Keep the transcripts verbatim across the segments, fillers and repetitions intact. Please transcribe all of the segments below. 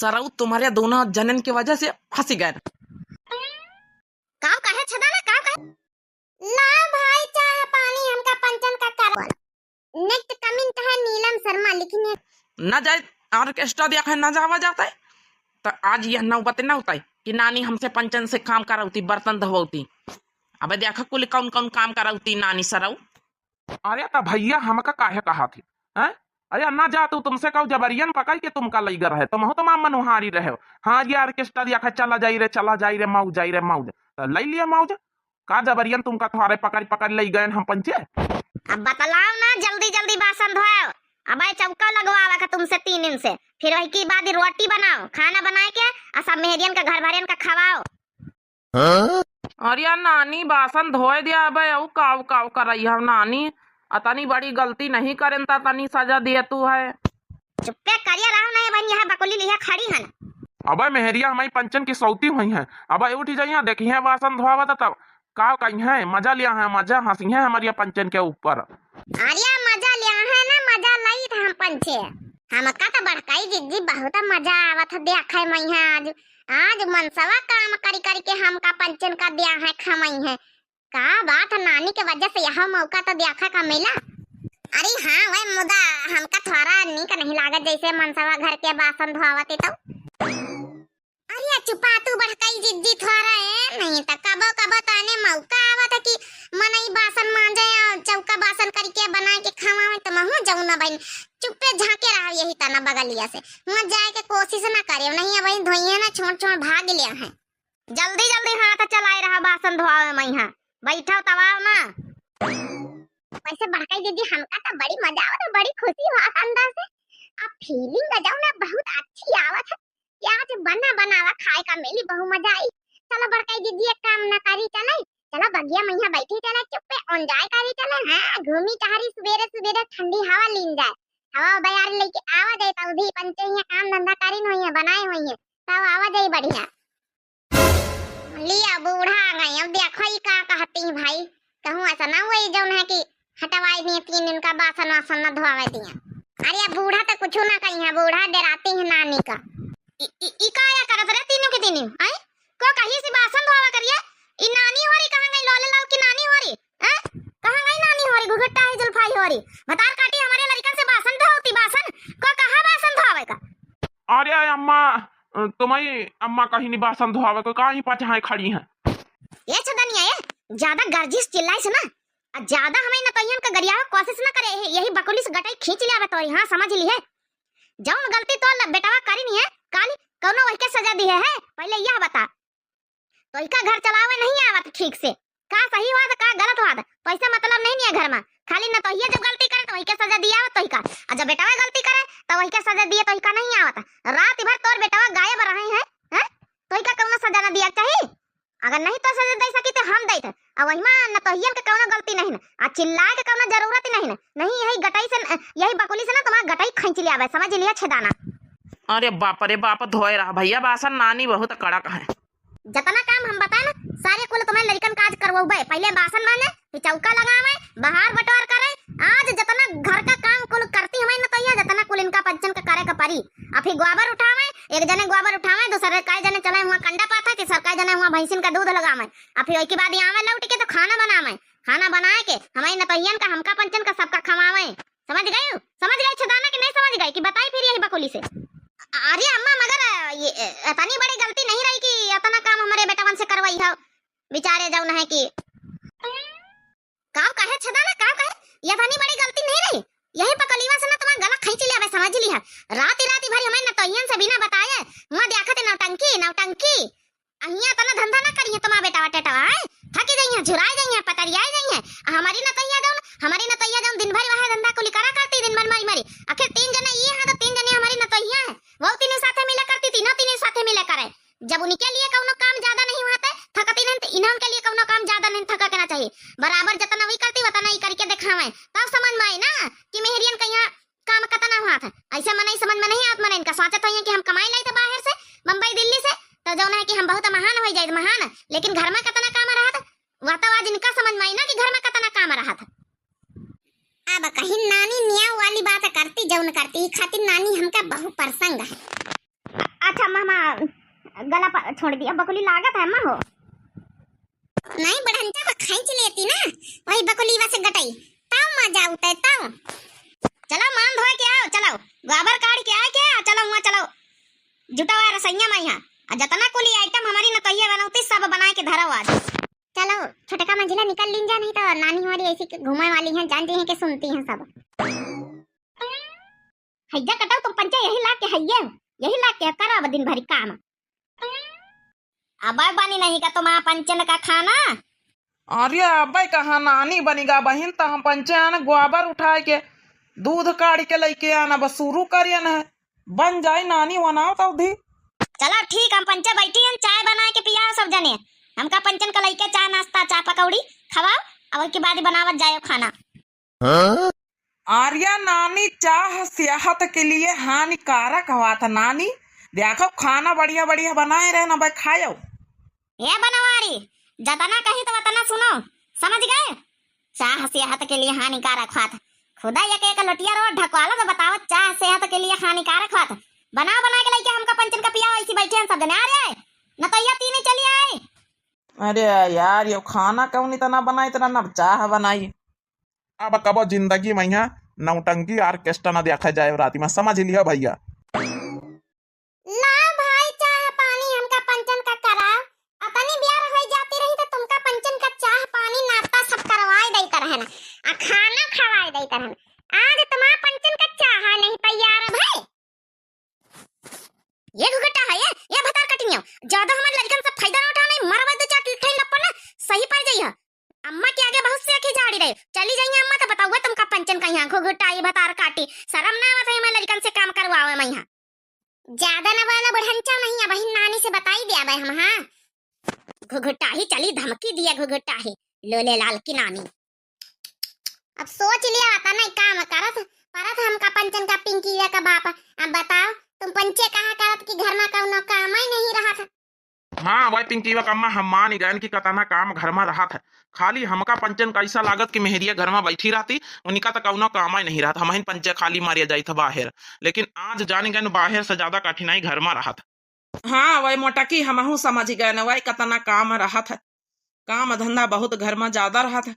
सरऊ तुम्हरे दोनों जनन के वजह से फँसी गए। काव कहे छदाना, काव कहे? ला भाई, चाह पानी हमका पंचन का कर। Next comment है नीलम शर्मा लिखिन है। ना जाए, orchestra देखा है, ना जावा जाता है। त आज यह नौबत न होता है कि नानी हमसे पंचन से काम करौती, बर्तन धोवती। अबे देखा कुल कौन कौन काम करौती नानी सरऊ। अरे त भैया हमका काहे कहा थी, हैं? अरे ना जा तू, तुमसे कहू जबरियन पकड़ के तुमका लई गर है, तुमहू तमाम मनुहारी रहे हो। हाँ, ये orchestra देखा है, चला जाई रे, चला जाई रे, मौज जाई रे, मौज। त लई लिया मौज। का जबरियन तुमका थोड़े पकड़ पकड़ लई गए हम पंचे? अब बतलाओ ना, जल्दी जल्दी बासन धोओ। अबे चौका लगवावे का तुमसे तीन दिन से, फिर वही की बाद रोटी बनाओ, खाना बनाए के आ सब मेहरियन का घर भरियन का खवाओ। अरे यार नानी, बासन धोए दिया, अबे अउ काव काव करई है नानी, अतनी बड़ी गलती नहीं करेन त तनी सजा दिए तू है। चुप्पे करिया रहो ना, ये बन यहाँ बकुली लिया खड़ी हन। अबे मेहरिया, हमारी पंचन की सौती हुई है, अबे उठ जाइए, देखिए बासन धोआवत तब का कही है, मजा लिया है, मजा हँसी है हमारी पंचन के ऊपर। अरे मजा लिया है ना, मजा लई था हम पंचे। हमका तो बड़काई जिज्जी बहुत मजा आवत है, देखे मैं है आज, आज मनसवा काम करी करी के हमका पंचन का दिया है, खमई है। का बात है, नानी के वजह से यह मौका तो देखा का मिला। अरे हाँ, वह मुदा हमका थोड़ा नीक नहीं लागत, जैसे मनसवा घर के बासन धोआवत है तो। अरे चुपा तू बड़काई जिज्जी थोड़ा है, नहीं तो कबो कबो ताने मौका आवत है कि मनई बासन मांजे और चौका बासन करके बना के खवावे, तो महू जाऊ ना बहन, चुप्पे झांके रहो यही तना बगलिया से, वहाँ जाए के कोशिश ना करे, नहीं अब वही धोइए ना, छोड़ छोड़ भाग लिया है। जल्दी जल्दी हाथ चलाए रहा बासन धोआवे, मैं यहाँ बैठा तवाव ना। वैसे बड़काई दीदी, हमका तो बड़ी मजा आवत है, बड़ी खुशी हुआ अंदर से। अब feeling गजब ना बहुत अच्छी आवत है कि आज बना बनावा खाए का मिली, बहु मजा आई। चलो बड़काई दीदी, एक काम ना करी, चले चलो बगिया में यहाँ बैठी चले, चुप्पे enjoy करी चले। हाँ, घूमी टहरी सुबेरे सुबेरे ठंडी हवा लीन जाए, हवा बयार लेके आवा जाए, तो भी पंचे यहाँ काम धंधा करी हुई है, बनाए हुई है, तब आवा जाए बढ़िया। लिया बूढ़ा आ गई। अब देखो ई का कहती हैं भाई, कहूँ ऐसा ना हुआ जौन है कि हटवाई दिए तीन दिन का बासन वासन न धोवावे दिए। अरे अब बूढ़ा तो कुछ ना कही है, बूढ़ा डराती है नानी का। ई, ई, ई का या करत रहे तीनों के तीनों, आए? को कही सी बासन धोवा करिए, ई नानी हो रही, कहाँ गई लोले लाल की नानी हो रही, हैं? कहाँ गई नानी हो रही, घुघुट्टा है जुल्फाई हो रही, भतार काटी हमारे लड़कन से बासन धोती, बासन को कहा बासन धोवे का? अरे अम्मा, तुम्हारी अम्मा कहीं नहीं बासन धोवे को, कहीं पचाए खड़ी हैं। ए छदनिया, ए, ज्यादा गर्जिश चिल्लाइस ना, आ ज्यादा हमें नतोहियन का गरियावे कोशिश ना करे, यही बकुली से गटाई खींच लिया तोरी, हाँ, समझ ली है। जौन गलती तो ल-, बेटवा करी नहीं है, काली कौनो वही के सजा दी है, है? पहले यह बता, तोहिका घर चलावे नहीं आवत ठीक से, का सही हुआ था, का गलत हुआ था, पैसा मतलब नहीं निया घर में। खाली नतोहिया जब गलती करे तो वही के सजा दिया आवत तोहिका, और जब बेटवा गलती करे तो वही के सजा दिए तोहिका नहीं आवत। रात भर तोर बेटवा गायब रहे हैं, हैं? तोहिका कौनो सजा न दिया चाहिए। अगर नहीं तो सजा दे सकी तो हम देत है। अब वही में नतोहियन के कौनो गलती नहीं न, आ चिल्लाए के कौनो जरूरत ही नहीं न। नहीं यही गटाई से न, यही बकुली से ना तुम्हारा गटाई खींच लिया आवे, समझ लिया छेदाना। अरे बाप रे बाप, धोए रहा भैया बासन, नानी बहुत कड़क है। जतना काम हम बताए ना, सारे कुल तुम्हें लड़कन काज करवाउबे। पहले बासन मांजे, फिर चौका लगावे, बहार बटोर करे। आज जतना घर का काम कुल करती हमें नतोहिया, जतना कुल इनका पंचन का करे का परी। आ फिर गोबर उठावे, एक जने गोबर उठावे, दूसरे कई जने चले हुआ कंडा पाथे, तीसर कई जने हुआ भैंसिन का दूध लगावे। आ फिर ओइके बाद आवे लौट के तो खाना बनावे, खाना बनाए के हमें नतोहियन का, हमका पंचन का, सबका खवावे। समझ गए? समझ गए छेदाना कि नहीं समझ गए कि बताई फिर यही बकुली से? अरे अम्मा, मगर ये, अ, इतनी बड़ी गलती नहीं रही कि इतना काम हमारे बेटवन से करवाई हो, बेचारे जौन है कि। काव कहे छेदाना, काव कहे? ये इतनी बड़ी गलती नहीं रही। यही बकुलिवा से ना तुम्हारा गला खींच लिया, समझ लिया। रात रात भर हमें नतोहियन से बिना बताए वहाँ देखत नौटंकी, नौटंकी। अहिया तना धंधा ना करिए तुम्हारा बेटवा टेटवा, हैं? थकी जाइए, झुराई जाइए, पतरियाई जाइए। आ हमारी नतोहिया जौन, हमारी नतोहिया जौन दिन भर वह धंधा कुली करा करती, दिन भर मरी मरी। आखिर तीन जने ये हैं तो तीन जने हमारी नतोहिया हैं। वो तीनों साथे मिला करती, तीनों तीनों साथे मिला करे। जब उनके लिए कौनो काम ज्यादा नहीं हुआ थे, थकती नहीं, तो इन्हों के लिए कौनो काम ज्यादा नहीं थका के ना चाहिए। बराबर जतना वही करती, वतना ही करके दिखावे, तब समझ में आई ना कि मेहरियन का यहाँ काम कतना हुआ था। ऐसे मनई समझ में नहीं आवत, मनई इनका सोचत होइए कि हम कमाई लाई थे बाहर से, बम्बई दिल्ली से, तो जौन है कि हम बहुत महान हो जाए, महान, लेकिन घर में कितना काम रहा था, वह तो आज इनका समझ में आई ना कि घर में कितना काम रहा था। अब कहीं नानी निया वाली बात करती, जौन करती, ई खातिर नानी हमका बहुत परेशान है। अ-, अच्छा, अम्मा, अम्मा, गला पर छोड़ दिया, बकुली लागत है, अम्मा हो। नहीं, बढ़ंचा में खींच लेती ना, वही बकुलीवा से गटई, तब मजा उठे, तब। चलो, मान धोए के आओ, चलो, गोबर काढ़ के आए के, चलो, हुआँ चलो, जुटावा रसोइया में यहाँ, आ जतना कुली item हमारी नतोहिया बनौती, सब बनाए के धरो आज। चलो, छोटका मंझिला निकल लीन जा, नहीं तो नानी हमारी ऐसी घूमे वाली हैं, जान जी हैं कि सुनती हैं सब। हैजा कटाऊ, तुम पंचे यही लाग के हइये हो, यही लाग के करो अब दिन भरी काम। अब बानी नहीं का तुम्हारा पंचन का खाना? अरे अबे कहाँ नानी बनिगा बहिन, त हम पंचे आन गोबर उठाए के, दूध काढ़ के लइके आना, बस शुरू करियन है, बन जाई नानी वनाओ तौधी। चलो ठीक, हम पंचे बैठी हैं, चाय बनाए के पियाओ सब जने, हमका पंचन का लइके चाय नाश्ता, चाय पकौड़ी खवाओ, अब के बाद ही बनावत जाए खाना। हाँ? आर्या नानी, चाह सेहत के लिए हानिकारक होत है नानी। देखो खाना बढ़िया बढ़िया बनाए रहे ना भाई, खायो। ए बनवारी, जतना कही तो वतना सुनो, समझ गए? चाह सेहत के लिए हानिकारक होत है। खुदा एक एक लोटिया रोज ढकवालो तो बताओ चाह सेहत के लिए हानिकारक होत है। बनाओ, बना के लइके हमका पंचन का पियाओ, ऐसी बैठे हैं सब जने। आ रे, नतोहिया तीनी चली आए। अरे यार, यो खाना कौन इतना बनाई, इतना ना चाह बनाई। अब कबो जिंदगी में यहाँ नौटंकी orchestra ना देखा जाए राती में, समझ लिया भैया। लाओ भाई, चाह पानी हमका पंचन का कराओ। अतनी बियार होई जाती रही तो तुमका पंचन का चाह पानी नाश्ता सब करवाए देत रहन, आ खाना खवाए देत रहन। आज तुम्हारा पंचन का चाह नहीं तैयार भाई। ये घुघुटा है, ये, ये भतार कटिनियो। ज्यादा हमारे लड़कन से फायदा ना उठाओ, नहीं मरवा दे चाट ठैन लपन ना, सही पड़ जाइए। अम्मा के आगे बहुत से आँखें झाड़ी रहे, चली जाइए अम्मा तो बताऊँ तुमका पंचन का यहाँ घुघुटा ये भतार काटी। शर्म ना आवत है हमारे लड़कन से काम करवावे में यहाँ। ज्यादा ना बोला बुढ़ंचा नहीं, अब नानी से बताई दिया भाई हम, हाँ। घुघुटा ही चली धमकी दिया, घुघुटा ही लोले लाल की नानी। अब सोच लिया होता नहीं काम करत, परत हमका पंचन का पिंकीवा का बाप। अब बताओ, तुम पंचे कहा करत कि घर में कौनो काम ही नहीं रहत। हाँ, वही पिंकीवा का अम्मा, हम मान ही गए कि कतना काम घर में रहत है। खाली हमका पंचन का ऐसा लागत कि मेहरिया घर में बैठी रहती, उनका तो कौनो काम ही नहीं रहत। हमहिन पंचे खाली मारिया जाइत है बाहर, लेकिन आज जान गए बाहर से ज्यादा कठिनाई घर में रहत। हाँ, वही मोटकी हमहू समझ गए न, वही कतना काम रहत है। काम धंधा बहुत घर में ज्यादा रहत है।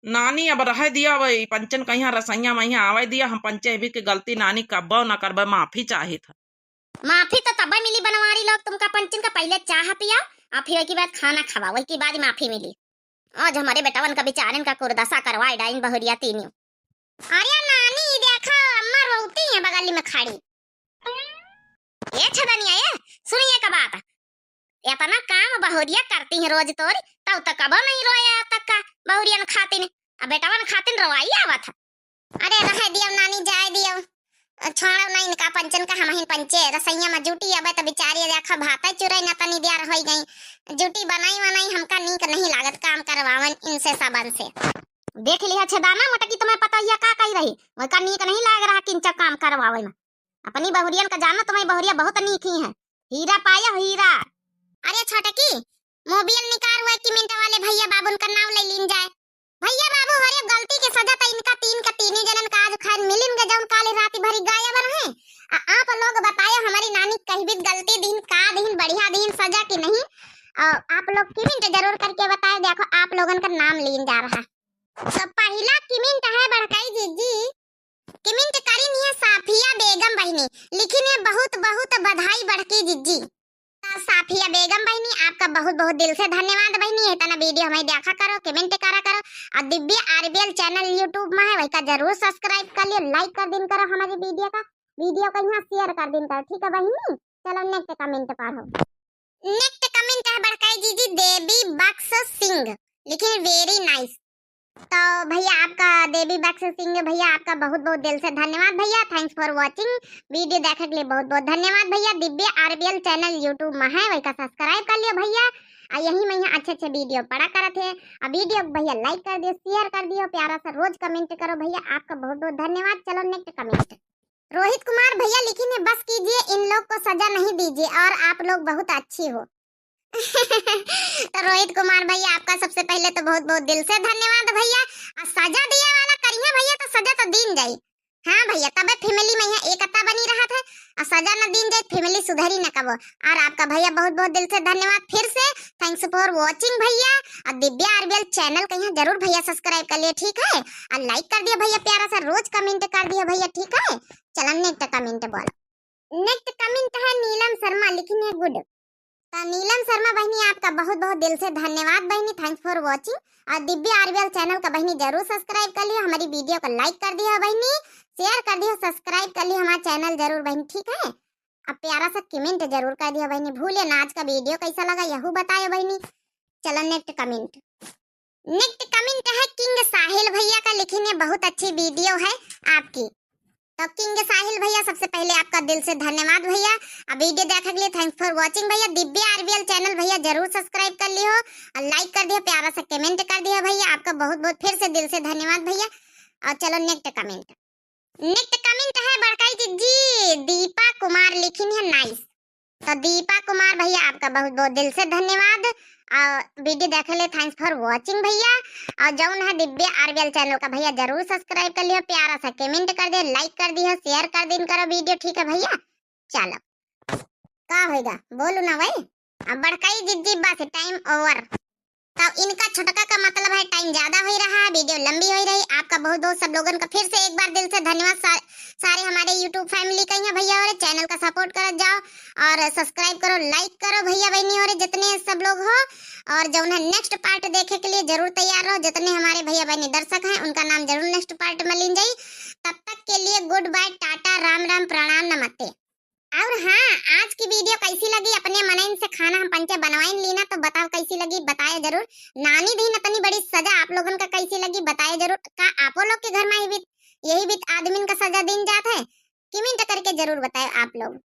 नानी अब रह दिया, वही पंचन कहिया रसैया मैया आवे दिया, हम पंचे भी के गलती नानी कब्बो न करबे, माफी चाहित है। माफी तो तबे मिली बनवारी लोग, तुमका पंचन का पहले चाह पियाओ और फिर ओके बाद खाना खवाओ, ओके बाद माफी मिली। आज हमारे बेटवन का बेचारन का कुरदसा करवाए डाइन बहुरिया तीनियों। अरे नानी, ई देखो, अम्मा रोती है बगल में खड़ी। ए छदनिया, ए, सुनिए का बात। इतना काम बहुरिया करती है रोज तोरी, तब तक कबो नहीं रोया तक का बहुरियन खातिन। अब बेटवन खातिन रोवाई आवत है। अरे रहे दियो नानी, जाए दियो। छोड़ो ना इनका पंचन का, हमहिन पंचे रसैया में जूटी अबे तो बेचारी देखा भाते चुरई ना तनी दियार होई गई। जूटी बनाई वनाई हमका नीक नहीं लागत काम करवावन इनसे सबन से। देख लिया छेदाना मोटकी, तुम्हें पता ही है का कही रही, वही का नीक नहीं लाग रहा किंचा काम करवावे में। अपनी बहुरियन का जानो, तुम्हें बहुरिया बहुत नीक ही है, हीरा पाया हीरा। अरे छोटकी, मोबियल निकार हुआ कि मिंट वाले भैया बाबुन का नाम ले लीन जाए। भैया बाबू, हरे गलती के सजा त इनका तीन का तीनी जनन का आज खैर मिलिन ग, जौन काले राती भरी गायब रहे। आ, आप लोग बतायो, हमारी नानी कही भी गलती दीन का दीन, बढ़िया दीन सजा कि नहीं? आ, आप लोग comment जरूर करके बतायो, देखो आप लोगन का नाम लीन जा रहा। तो पहला comment है बड़काई जीजी, comment करी नहीं है साफिया बेगम बहिनी, लिखी नहीं है बहुत बहुत बधाई बड़की जीजी। साफिया बेगम बहिनी, आपका बहुत बहुत दिल से धन्यवाद बहिनी। इतना video हमें देखा करो, comment करा करो। और दिव्य आरबीएल channel YouTube में है, वही का जरूर subscribe कर लियो, like कर दिन करो हमारी video का, video का यहाँ share कर दिन करो, ठीक है बहिनी। चलो next comment पढ़ो। Next comment है बड़काई जीजी देवी बख्श सिंह, लिखी very nice। तो भैया आपका, देवी बख्श सिंह भैया, आपका बहुत बहुत दिल से धन्यवाद भैया, thanks for watching। Video देखे के लिए बहुत बहुत धन्यवाद भैया। दिव्य आरबीएल channel YouTube में है, वही का subscribe कर लियो भैया। आ यही में यहाँ अच्छे अच्छे video पड़ा करत है। आ video भैया like कर दियो, share कर दियो, प्यारा सा रोज comment करो भैया। आपका बहुत बहुत धन्यवाद। चलो next comment। रोहित कुमार भैया लिखी ने, बस कीजिए, इन लोग को सजा नहीं दीजिए और आप लोग बहुत अच्छी हो। तो रोहित कुमार भैया, आपका सबसे पहले तो बहुत बहुत दिल से धन्यवाद भैया। आ सजा दिए वाला करिए भैया, तो सजा तो दीन जाई। हाँ भैया, तबे family में यहाँ एकता बनी रहत है। और सजा न दीन जाए, family सुधरी न कबो। और आपका भैया बहुत बहुत दिल से धन्यवाद फिर से। Thanks for watching भैया। और दिव्या आरबीएल channel का यहाँ जरूर भैया subscribe कर लिए, ठीक है? और like कर दिया भैया प्यारा सा, रोज comment कर दिया भैया, ठीक है? चलन next comment बोलो। Next comment है नीलम शर्मा, लिखिन है good। तो नीलम शर्मा बहनी, आपका बहुत बहुत दिल से धन्यवाद बहनी, thanks for watching। और दिव्या आरबीएल channel का बहनी जरूर subscribe कर लियो, हमारी video को like कर दिया बहनी, share कर दियो, subscribe कर लियो हमारा channel जरूर बहनी, ठीक है? अब प्यारा सा comment जरूर कर दियो बहनी, भूले ना। आज का video कैसा लगा यहू बतायो बहनी। चलो next comment। Next comment है किंग साहिल भैया का, लिखिन है बहुत अच्छी video है आपकी। तो किंग साहिल भैया, सबसे पहले आपका दिल से धन्यवाद भैया, अब video देखे के लिए thanks for watching भैया। दिव्या आरबीएल channel भैया जरूर subscribe कर लियो और like कर दियो, प्यारा सा comment कर दियो भैया, आपका बहुत बहुत फिर से दिल से धन्यवाद भैया। और चलो next comment। Next comment है बड़काई जिज्जी दीपा कुमार, लिखिन है nice। तो दीपा कुमार भैया, आपका बहुत बहुत दिल से धन्यवाद। और video देखे ले thanks for watching भैया। और जौन है दिव्या आरबीएल channel का भैया जरूर subscribe कर लियो, प्यारा सा comment कर दे, like कर दियो, share कर दिन करो video, ठीक है भैया? चलो, का होएगा बोलू ना भाई। अब बड़काई जिज्जी बस time over। तो इनका छोटका का मतलब है time ज्यादा हो रहा है, video लंबी हो रही। आपका बहुत बहुत सब लोगन का फिर से एक बार दिल से धन्यवाद सा-, सारे हमारे YouTube family का यहाँ भैया हो रे, channel का support करत जाओ और subscribe करो, like करो भैया बहनी हो रे जितने सब लोग हो। और जौन है next part देखे के लिए जरूर तैयार रहो, जितने हमारे भैया बहनी दर्शक हैं उनका नाम जरूर next part में लीन जाई। तब तक के लिए good bye, टाटा, राम राम, प्रणाम, नमस्ते। और हाँ, आज की video कैसी लगी? अपने मनइन से खाना हम पंचे बनवाइन लीना, तो बताओ कैसी लगी, बताए जरूर। नानी दीन अतनी बड़ी सजा, आप लोगन का कैसी लगी बताए जरूर। का आपो लोग के घर में यही बीत, यही बीत आदमीन का सजा दीन जात है? Comment करके जरूर बताए आप लोग।